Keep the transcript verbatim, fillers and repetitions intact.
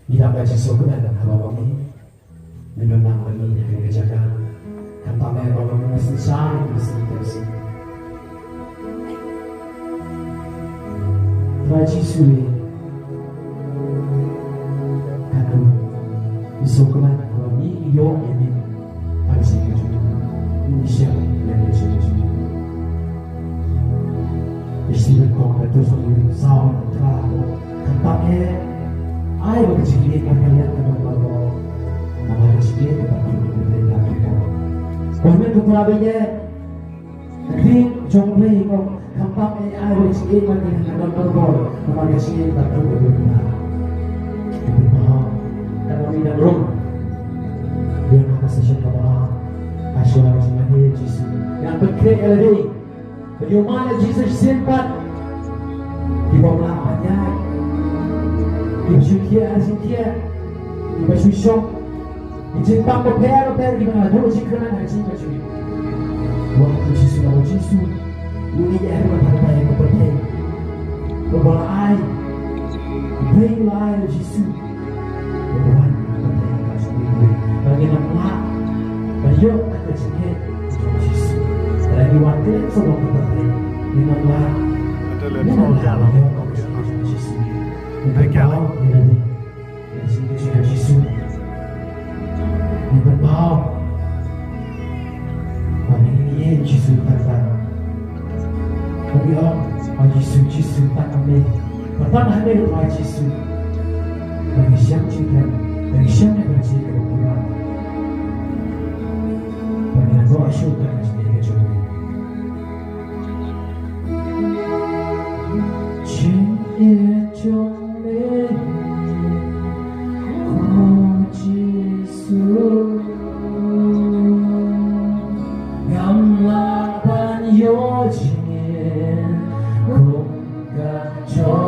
Ngi dap da jingsngewkmen haba ong ngi, ngi don lang bad ngi ha kane ka jaka. Khamtam eh ba ngi ïoh synshar ïa ka sngi ka sngi. Trai Jisu, katno ngi sngewkmen haba ngi ïoh ïa ngi. Tang shi ka jingim ngi shem ïa ka jingim. Ïa shi ka kong ka tu song ïa saw ka tra ko. Khamtam eh ai ba ka jingim ka kaliat ka dong baroh. Namar ka jingim ka tu ka tu ka tu. Ko men ka pra ba ïa. Ka ring jong Blei ko. Khamtam eh ai ba ka jingim ka kaliat ka dong baroh. Namar ka jingim ka tu ka tu ka tu. Ka tu ka tu. Ka tu ka tu. Ïa ka session ka ba. Ka shuwa ka jingim Jisu. Ïa ka kre ka la dei. Ba ïoh mane Jisu shisien pat. Ki bym lah ban ïaid. Ki shu khia ha shu khia. Ki ba shu shong. Ki jingpang bapher bapher ki ba nga duh jingkyrmen ha jingim ka jong ngi. Wan to Jisu, wan Jisu. Uni ïa ruh ha pyrthei ka pyrthei. Ba la ai. Ba la ai Jisu. Ba ngin ym lah ban ïoh ïa ka jingngeit jong Jisu. Lada ngi wan khlem sngewlem ka pyrthei, ngin ym lah. Ngin ym lah ban ïoh ïa ka jingngeit jong Jisu. Ngin pynpaw ïa lade. Ïa ka jingngeit jong Jisu. Ngin pynpaw. Ba ngin ïeit Jisu kata. Ba ngi ong, "O Jisu, Jisu, tang ha me. Ba tang ha me, O Jisu." Ba ngi shem jingkhlem, ba ngi shem ïa ka jingkhlem. Ba ngi la noh shuh ka jingkhlem jong ngi. Jingkhlem jong ngi, O Jisu. Ngam lah ban ïoh jingim kum ka jong